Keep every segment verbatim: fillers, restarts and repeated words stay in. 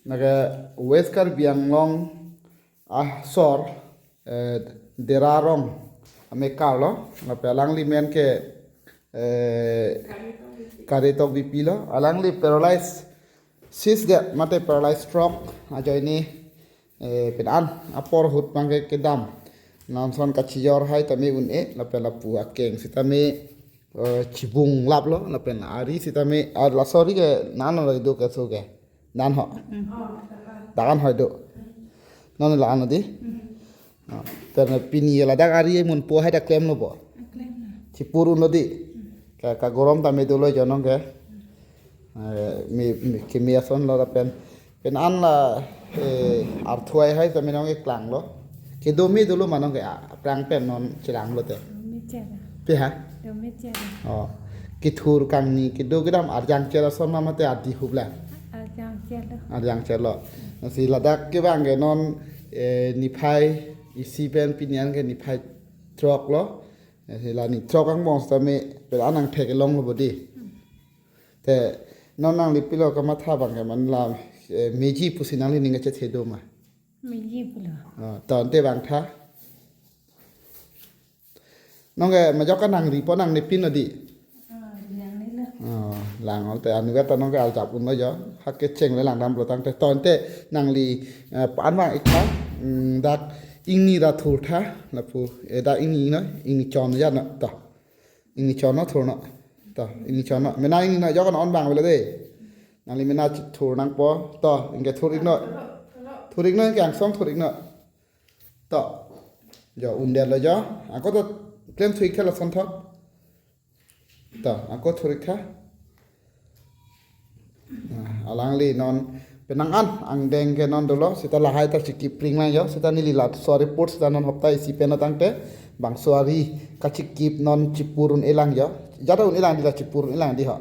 Nake West Karbi Anglong asor, eh, Dera Rong amekar lo. Lapen alangli men ke, eh, Kare Tokbipi lo. Alangli paralysis de mate paralysis stroke ajoine, eh, pen an apor ahut abangke kedam. Non ason kachijor hai tame un-e lapen lapu akeng sitame, eh, chibung laplo lapen ari sitame, ah, laso ari ke nang lo do keso ke. Dan ho. Dakan hoi do. Non la ano di. Ah, karena pini ladak ari munpo hai ta klemlo bo. Chipur unlo di. Ka, kagorom tame dolo jo nonke. Eh, me, me, keme ason lo lapen. Pen an la, eh, arthuai hai tame nonke klanglo. Kedo me dolo ma nonke, ah, aphrang pen non chelanglo te. Dome chera. Pe ha? Dome chera. Oh. Kethur kangni kedo kedam arjang chera ason ma mate adi hubla. Arjang chera. Arjang chera lo. Lasi ladak ke abangke non, eh, niphai isi pen pini an ke niphai throk lo. Lasi la ni throk angbong sitame pen an angthek kelonglo bo di. Te non nangli pilo kamatha abangke man la, eh, meji pusi nangli ning kachethe do ma? Meji pulo. Ah, to ante bang tha. Nonke majok kanangripo, nangnepinlo di. Ah, nangnelo. Ah, lang ante anu kata nonke arjap unlo jo. Hak kecheng le langdamlo tangte. To ante nangli, eh, pan vang ik tha. Hmm, dak ingni ra thur tha. Lapu, eh, dak ingni no, ingni chon ja no. To. Ingni chon no thur no. To, ingni chon no. Mena ingni no jok non vang avelo de. Nangli mena ch-, thur nangpo. To, ingke thur ik no. Thur ik no, ingke angsong thur ik no. To. Jo, un-edetlo jo. Ako to klem thu ik tha lason thot. To, ako thur ik tha. Nah, alangli non penang an angdeng ke non dolo, seta lahai ta chikip pring lang jo, seta neli laso report seta non hopta isi pen tangte, bangso ari kachikip non chipur un-e lang jo, jata un-e lang di la chipur un-e lang di ho.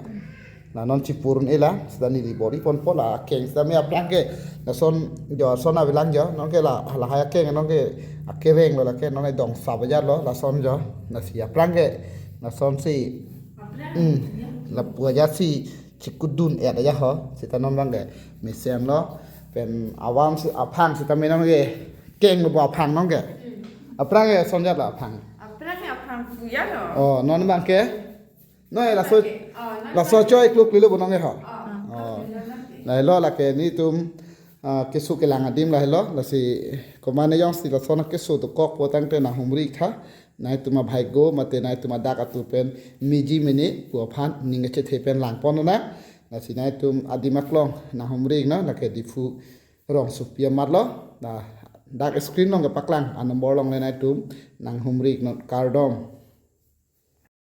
La non chipur un-e lang, seta neli bor-i ponpo la akeng seta me aphrang ke, lason jo ason avelang jo, nonke la, lahai akeng nonke akereng lo lake, nonke dong sa bajar lo, lason jo, lasi aphrang ke, lasonsi, hmm, lapu aja si, chikudun et aja ho, seta non abangke mesenlo, pen awan si aphang sitame nonke kenglo bo aphang nonke. Aphrang ke ason jat lo aphang. Aphrang ke aphang puya lo. Oh, non abangke. No, eh, laso, oh, non laso abangke. Choi kluk lilo bo nonke ho. Oh, oh. Kluk lilo nonke. Lahelo lake nelitum, ah, keso kelang adim lahelo, lasi komane jongsi lason keso dokokpo tangte nanghumri ik tha. Nangtum abhai go, mate nangtum adak atu pen meji mene pu aphan ning kachethe pen langpon nang. Lasi nangtum adim aklong nanghumri ik nang, lake Diphu rongsopi amat lo. Nah, dak screen along kepaklang anumber along le nangtum nanghumri ik nang, kardom.